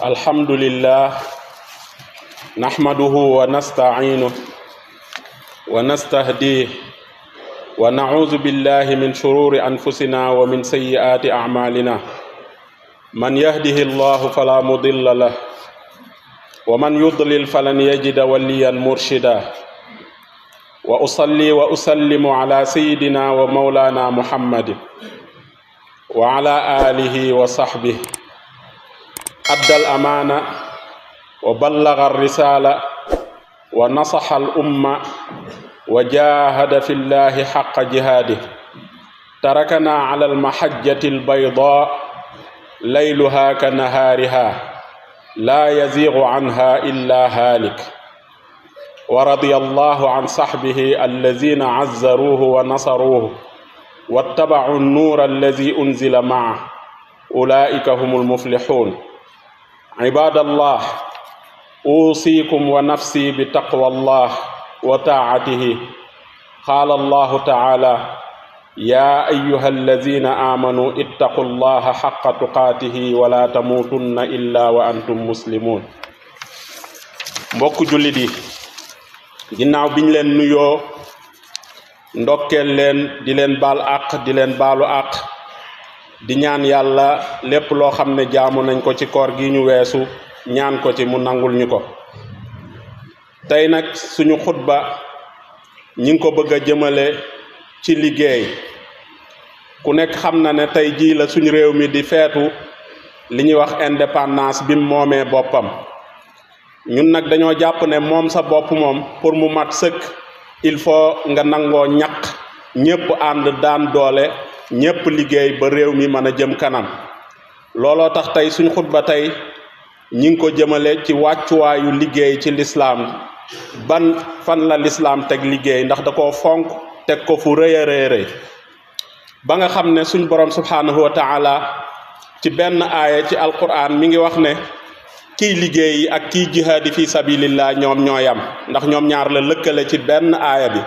الحمد لله نحمده ونستعينه ونستهديه ونعوذ بالله من شرور أنفسنا ومن سيئات أعمالنا من يهده الله فلا مضل له ومن يضلل فلن يجد وليا مرشدا وأصلي وأسلم على سيدنا ومولانا محمد وعلى آله وصحبه أدى الأمانة وبلغ الرسالة ونصح الأمة وجاهد في الله حق جهاده تركنا على المحجة البيضاء ليلها كنهارها لا يزيغ عنها إلا هالك ورضي الله عن صحبه الذين عزروه ونصروه واتبعوا النور الذي أنزل معه أولئك هم المفلحون عباد الله أوصيكم ونفسي بتقوى الله وطاعته قال الله تعالى يا أيها الذين آمنوا اتقوا الله حق تقاته ولا تموتن إلا وأنتم مسلمون mbokk jullit yi ginnaaw biñ leen nuyoo ndokkeel leen di leen baal àq di leen baalu àq di ñaan yàlla lépp loo xam ne jaamu nañ ko ci koor gi ñu weesu ñaan ko ci mu nangul ñu ko tey nag suñu xutba ñi ngi ko bëgg a jëmale ci liggéey ku nekk xam na ne tey jii la suñu réew mi di feetu li ñuy wax indépendance bi mu moomee boppam ñun nag dañoo jàpp ne moom sa bopp moom pour mu mat sëkk il faut nga nangoo ñaq ñépp ànd daan doole ñépp liggéey ba réew mi mën a jëm kanam looloo tax tey suñ xutba tey ñi ngi ko jëmale ci wàccuwaayu liggéey ci lislaam fan la lislaam teg liggéey ndax da koo fonk teg ko fu rëy a rëy ba nga xam ne suñ borom subhanahu wa taala ci benn aaya ci alquran mi ngi wax ne kiy liggéey ak kiy jihaadi fi sabilillah ñoom ñooyam ndax ñoom ñaar la lëkkale ci benn aaya bi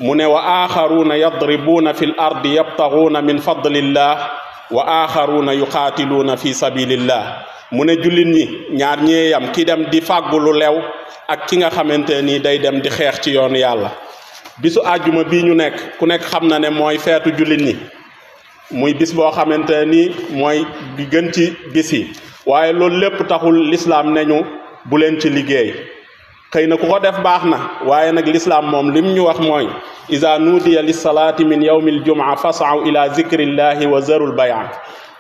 mu ne wa aaxaruuna yadribuuna fi l ardi yabtaguuna min fadlillah wa aaxaruuna yuqaatiluuna fi sabilillah mu ne jullit ñi ñaar ñeeyam ki dem di fàggu lu lew ak ki nga xamante ni day dem di xeex ci yoonu yàlla bisu àjjuma bii ñu nekk ku nekk xam na ne mooy feetu jullit ñi muy bis boo xamante ni mooy bi gën ci bis yi waaye loolu lépp taxul lislaam ne ñu bu leen ci liggéey xëy na ku ko def baax na waaye nag lislaam moom lim ñu wax mooy iza nuudiya lissalaati min yawmil jumaa fasaw ila zikrillahi wa zarul bay'a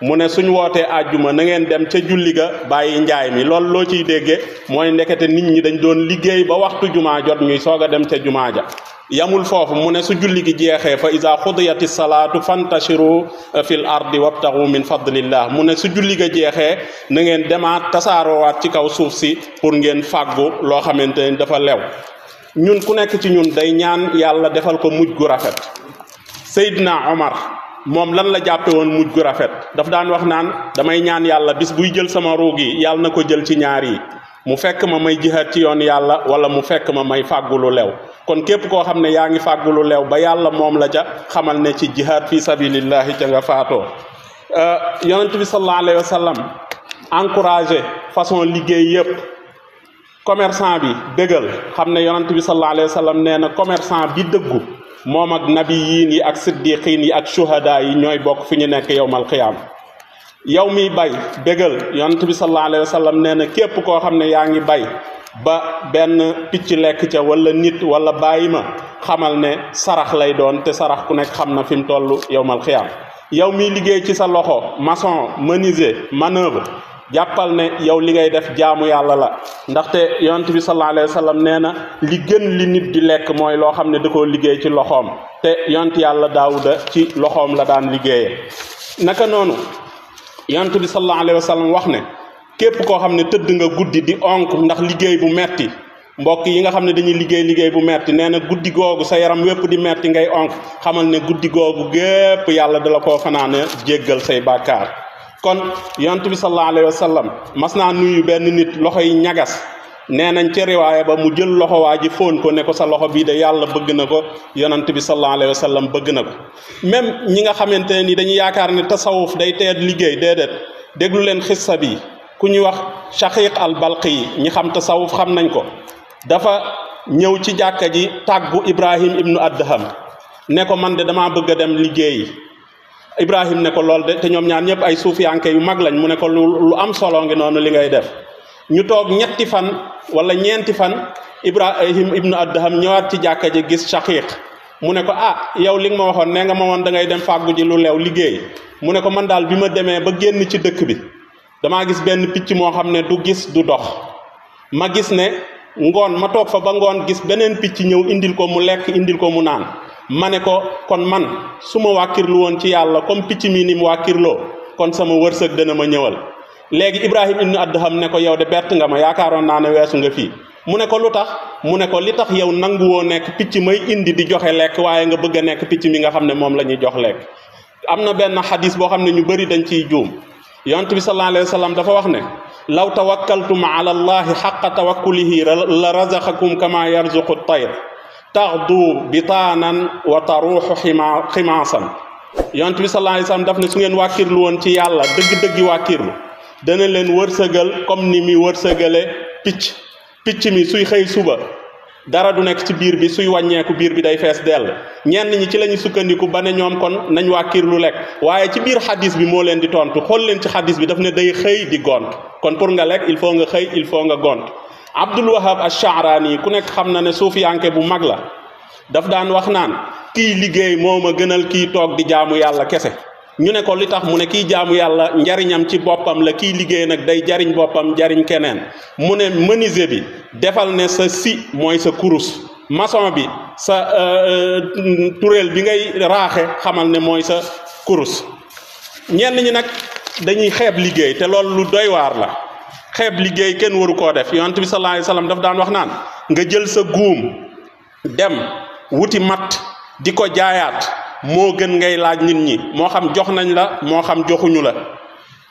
mu ne suñ wootee àjjuma na ngeen dem ca julli ga bàyyi njaay mi loolu loo ciy dégge mooy ndekete nit ñi dañ doon liggéey ba waxtu jumaa jot ñuy soog a dem ca jumaa ja yamul foofu mu ne su julli gi jeexee fa iza xudiyati salaatu fantashiru fil ardi wabtagu min fadlillah mu ne su julli ga jeexee na ngeen demaat tasaaroowaat ci kaw suuf si pour ngeen fàggu loo xamante ni dafa lew ñun ku nekk ci ñun day ñaan yàlla defal ko mujj gu rafet Seydina Omar moom lan la jàppe woon mujj gu rafet daf daan wax naan damay ñaan yàlla bis buy jël sama ruug yi yàlla na ko jël ci ñaar yi mu fekk ma may jihaad ci yoon yàlla wala mu fekk ma may fàggu lu lew kon képp koo xam ne yaa ngi fàggu lu lew ba yàlla moom la ja xamal ne ci jihaad fi sabilillahi ca nga faatoo yonent bi sallallahu alayhi wa sallam encouragé façon liggéey yépp commerçant bi bégal xam ne yonent bi sallallahu alayhi wa sallam nee na commerçant bi dëggu moom ak nabiyiin yi ak siddiqiin yi ak shuhada yi ñooy bokk fi ñu nekk yowmal qiyaam yow miy bay bégal yonent bi sallallahu alayhi wa sallam nee na képp koo xam ne yaa ngi bay ba benn picc lekk ca wala nit wala bàyyi ma xamal ne sarax lay doon te sarax ku nekk xam na fi mu toll yowmal qiyaam yow miy liggéey ci sa loxo maçon menuisier manœuvre jàppal ne yow li ngay def jaamu yàlla la ndaxte yonent bi sallallahu alayhi wa sallam nee na li gën li nit di lekk mooy loo xam ne da koo liggéey ci loxoom te yonent yàlla daawuda ci loxoom la daan liggéeyee naka noonu yonent bi sallallahu alayhi wa sallam wax ne képp koo xam ne tëdd nga guddi di onk ndax liggéey bu metti mbokk yi nga xam ne dañuy liggéey bu metti nee na guddi googu sa yaram wépp di metti ngay onk xamal ne guddi googu gépp yàlla dala koo fanaane jéggal say bàkkaar kon yonent bi sallallahu alayhi wa sallam mas naa nuyu benn nit loxo yi ñagas nee nañ ca riwaaya ba mu jël loxo waa ji fóon ko ne ko sa loxo bii de yàlla bëgg na ko yonent bi sallallahu alayhi wa sallam bëgg na ko même ñi nga xamante ni dañuy yaakaar ne tasawuf day teet liggéey déedéet déglu leen xissa bi ku ñuy wax Shaqiq al Balqi ñi xam tasawuf xam nañ ko dafa ñëw ci jàkka ji tàggu Ibrahim ibnu Adham ne ko man de damaa bëgg a dem liggéeyi Ibrahim ne ko lool de te ñoom ñaar ñëpp ay suufiyanke yu mag lañ mu ne ko lu am solo ngi noonu li ngay def ñu toog ñetti fan wala ñeenti fan Ibrahim ibnu Adham ñëwaat ci jàkka ji gis Shaqiq mu ne ko yow li nga ma waxoon nee nga ma woon da ngay dem fàggu ji lu leew liggéey mu ne ko man daal bi ma demee ba génn ci dëkk bi damaa gis benn picc moo xam ne du gis du dox ma gis ne ngoon ma toog fa ba ngoon gis beneen picc ñëw indil ko mu lekk indil ko mu naan ma ne ko kon man su ma wàkkirlu woon ci yàlla comme picc mi ni mu wàkkirloo kon sama wërsëg dana ma ñëwal léegi Ibrahim ibnu Adham ne ko yow de bett nga ma yaakaaroon naa ne weesu nga fii mu ne ko lu tax mu ne ko li tax yow nanguwoo nekk picc may indi di joxe lekk waaye nga bëgg a nekk picc mi nga xam ne moom la ñuy jox lekk am na benn xadis boo xam ne ñu bëri dañ ciy juum yonent bi sallallahu alayhi wa sallam dafa wax ne law tawakkaltum ala allahi xaqa tawakkulihi la razaqakum kama yarzuqu tayr taxdu bitaanan wa taruuxu ximaasan yonent bi sallallahu alayhi wa sallam daf ne su ngeen wàkkirlu woon ci yàlla dëgg-dëggi wàkkirlu dana leen wërsëgal comme ni mi wërsëgale picc mi suy xëy suba dara du nekk ci biir bi suy wàññeeku biir bi day fees dell ñenn ñi ci la ñu sukkandiku ba ne ñoom kon nañ wàkkirlu lekk waaye ci biir xadis bi moo leen di tontu xool leen ci xadis bi daf ne day xëy di gont kon pour nga lekk il faut nga xëy il faut nga gont Abdul Wahab ash-Sha'rani ku nekk xam na ne suufiyanke bu mag la daf daan wax naan kii liggéey moo ma gënal kii toog di jaamu yàlla kese ñu ne ko li tax mu ne kii jaamu yàlla njariñam ci boppam la kii liggéey nag day jariñ boppam jariñ keneen mu ne menuisier bi defal ne sa si mooy sa kurus maçon bi sa tureel bi ngay raaxe xamal ne mooy sa kurus ñenn ñi nag dañuy xeeb liggéey te loolu lu doy waar la xeeb liggéey kenn waru koo def yonent bi sallallahu alayhi wasallam daf daan wax naan nga jël sa guum dem wuti matt di ko jaayaat moo gën ngay laaj nit ñi moo xam jox nañ la moo xam joxuñu la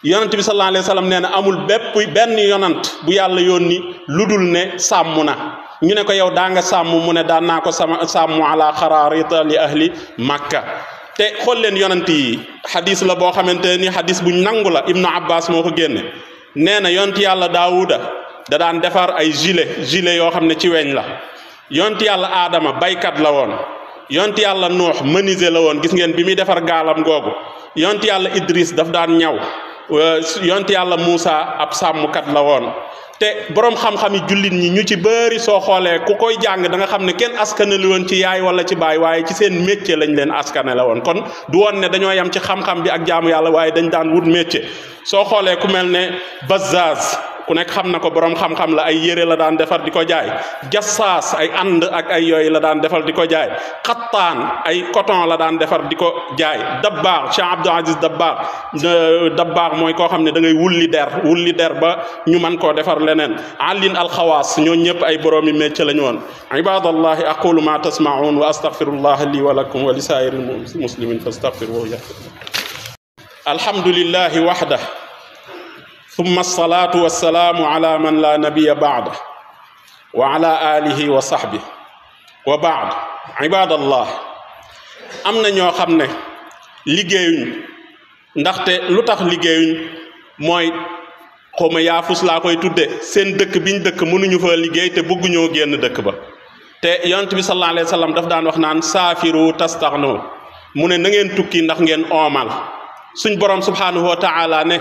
yonent bi sallallahu alayhi wasallam nee na amul benn yonant bu yàlla yónni lu dul ne sàmm na ñu ne ko yow daa nga sàmm mu ne daan naa ko sàmm ala xaraarita li ahli makka te xool leen yonant yi xadis la boo xamante ni xadis buñ nangu la ibnu abbas moo ko génne nee na yonent yàlla daawuda da daan defar ay gilet yoo xam ne ci weñ la yonent yàlla aadama baykat la woon yonent yàlla nuux menuisier la woon gis ngeen bi muy defar gaalam googu yonent yàlla idris daf daan ñaw yonent yàlla muusa ab sàmmkat la woon te boroom xam-xami jullit ñi ñu ci bëri soo xoolee ku koy jàng da nga xam ne kenn askanale woon ci yaay wala ci baay waaye ci seen métier lañ leen askanale woon kon du woon ne dañoo yem ci xam-xam bi ak jaamu yàlla waaye dañ daan wut métier soo xoolee ku mel ne Bazzaz ku nekk xam na ko boroom xam-xam la ay yére la daan defar di ko jaay jassaas ay ànd ak ay yooyu la daan defar di ko jaay xattaan ay coton la daan defar di ko jaay dabbaax Cheikh Abdou Aziz dabbaax mooy koo xam ne da ngay wulli der ba ñu mën koo defar leneen alin alxawaas ñoo ñëpp ay boroomi métier lañu woon ibadallahi aqulu ma tasma'un wa astaghfirullah li wa lakum wa li saa'iril muslimin fastaghfiruhu alhamdulillahi wahda summa alsalatu wassalaamu ala man la nabiya baada wa ala alihi wa sahbi wa baad ibadallah am na ñoo xam ne liggéeyuñ ndaxte lu tax liggéeyuñ mooy xawma yaafus laa koy tudde seen dëkk biñ dëkk mënuñu fa liggéey te bëgguñoo génn dëkk ba te yonent bi sallallahu alayhi wa sallam daf daan wax naan saafiru tastaghnu mu ne na ngeen tukki ndax ngeen oomal suñ borom subhanahu wa taala ne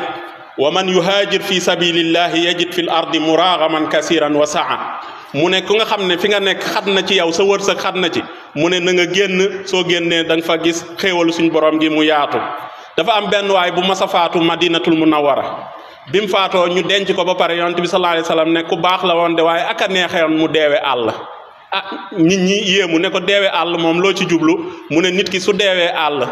wa man yuhaajir fi sabilillahi yajid fil ardi muragaman kasiran wa saa mu ne ku nga xam ne fi nga nekk xat na ci yow sa wërsëg xat na ci mu ne na nga génn soo génnee da nga fa gis xéewalu suñ borom gi mu yaatu dafa am benn waay bu mas a faatu madinatul munawwara bi mu faatoo ñu denc ko ba pare yonent bi sallallahu alayhi wasallam ne ku baax la woon de waaye aka neexewoon mu deewe àll nit ñi yéemu ne ko deewee àll moom loo ci jublu mu ne nit ki su deewee àll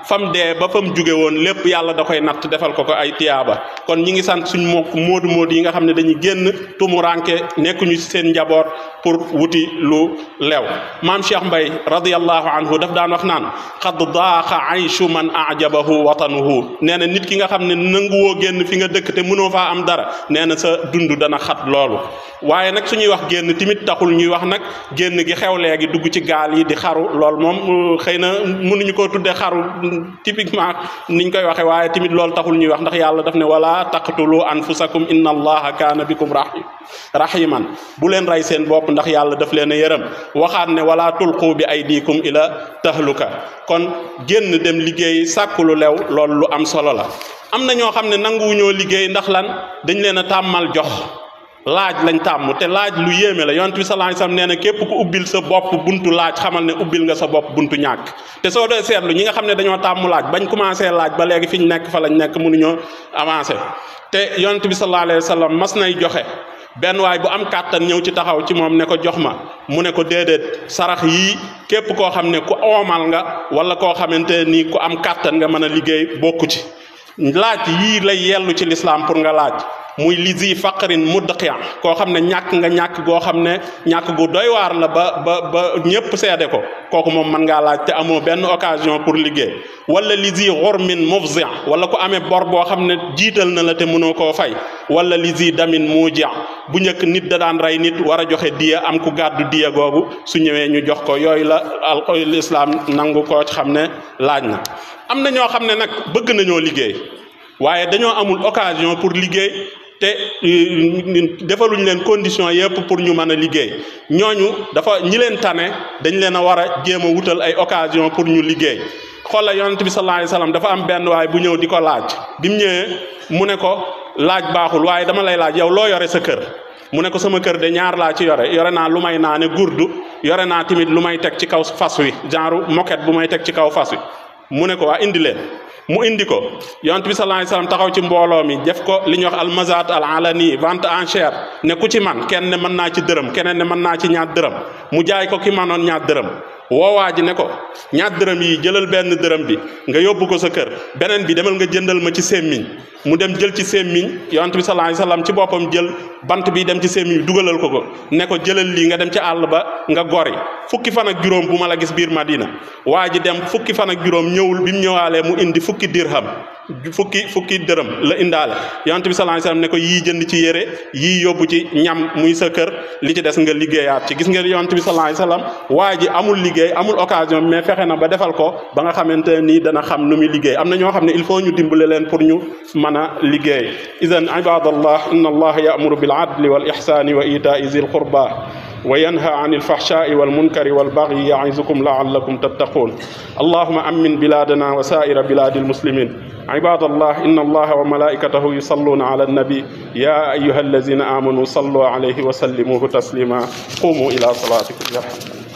fam dee ba fam jóge woon lépp yàlla da koy natt defal ko ay tiyaaba kon ñi ngi sant suñ mbokk moodu yi nga xam ne dañuy génn tumuranke nekkuñu ci seen njaboot pour wuti lu lew maam Cheikh Mbay radiyallahu anhu daf daan wax naan xad daaqa ayshu man ajabahu watanuhu nee na nit ki nga xam ne nanguwoo génn fi nga dëkk te mënoo faa am dara nee na sa dund dana xat loolu waaye nag suñuy wax génn timit taxul taxul ñuy wax nag génn gi xew léegi dugg ci gaal yi di xaru lool moom xëy na mënuñu koo tuddee xaru typiquement niñ koy waxe waaye tamit loolu taxul ñuy wax ndax yàlla daf ne wala taqtulu anfusakum inna allaha kaana bikum rahiman bu leen rey seen bopp ndax yàlla daf leen a yërëm waxaat ne wala tulqu bi aydikum ila tahluka kon génn dem liggéey sàkku lu lew loolu lu am solo la. am na ñoo xam ne nanguwuñoo liggéey ndax lan dañ leen a tàmmal jox laaj lañ tàmm te laaj lu yéeme la yonent bi sallallahu alayhi wasallam nee na képp ku ubbil sa bopp buntu laaj xamal ne ubbil nga sa bopp buntu ñàkk te soo dee seetlu ñi nga xam ne dañoo tàmm laaj bañ commencé laaj ba léegi fi ñu nekk fa lañ nekk mënuñoo avancé te yonent bi sallallahu alayhi wasallam mas nay joxe benn waay bu am kàttan ñëw ci taxaw ci moom ne ko jox ma mu ne ko déedéet sarax yii képp koo xam ne ku oomal nga wala koo xamante ni ku am kàttan nga mën a liggéey bokku ci laaj yii lay yellu ci lislaam pour nga laaj muy lisi faqrin mudqiya koo xam ne ñàkk goo xam ne ñàkk gu doy waar la ba ñépp seede ko kooku moom mën ngaa laaj te amoo benn occasion pour liggéey wala lisi ghurmin mufzi wala ko amee bor boo xam ne jiital na la te mënoo koo fay wala lisi damin muji bu njëkk nit da daan rey nit war a joxe diya am ku gàddu diya googu su ñëwee ñu jox ko yooyu la lislaam nangu koo xam ne laaj na. am na ñoo xam ne nag bëgg nañoo liggéey waaye dañoo amul occasion pour liggéey te defaluñ leen condition yëpp pour ñu mën a liggéey ñooñu dafa ñi leen tane dañ leen a war a jéem a wutal ay occasion pour ñu liggéey. xoolal yonent bi sallallahu alayhi wasallam dafa am benn waay bu ñëw di ko laaj bi mu ñëwee mu ne ko laaj baaxul waaye dama lay laaj yow loo yore sa kër mu ne ko sama kër de ñaar laa ci yore naa lu may naane gurdu yore naa tamit lu may teg ci kaw fas wi genre moquette bu may teg ci kaw fas wi mu ne ko waa indi leen mu indi ko yonent bi sallallahu alayhi wasallam taxaw ci mbooloo mi def ko li ñuy wax almazat al alani vente en chair ne ku ci man kenn ne mën naa ci dërëm keneen ne mën naa ci ñaar dërëm mu jaay ko ki manoon ñaar dërëm woowaa ji ne ko ñaar dërëm yi jëlal benn dërëm bi nga yóbbu ko sa kër beneen bi demal nga jëndal ma ci semmiñ mu dem jël ci semmiñ yonent bi sallallahu alayhi wasallam ci boppam jël bant bi dem ci semmiñ dugalal ko ne ko jëlal lii nga dem ci àll ba nga gori fukki fan ak juróom bu ma la gis biir Madina waa ji dem fukki fan ak juróom ñëwul bi mu ñëwaalee mu indi fukki dirham fukki dërëm la indaale yonent bi sallallahu alayhi wasallam ne ko yii jënd ci yére yii yóbbu ci ñam muy sa kër li ci des nga liggéeyaat ci gis nga yonent bi sallallahu alayhi wasallam waa ji amul liggéey amul occasion mais fexe na ba defal ko ba nga xamante ni dana xam nu muy liggéey am na ñoo xam ne il faut ñu dimbale leen pour ñu mën a liggéey idan ibadallah inna allaha ya'muru bil adli wal ihsani wa ita'i zil qurba وينهى عن الفحشاء والمنكر والبغي يعظكم لعلكم تتقون اللهم أمن بلادنا وسائر بلاد المسلمين عباد الله إن الله وملائكته يصلون على النبي يا أيها الذين آمنوا صلوا عليه وسلموا تسليما قوموا إلى صلاتكم يرحمكم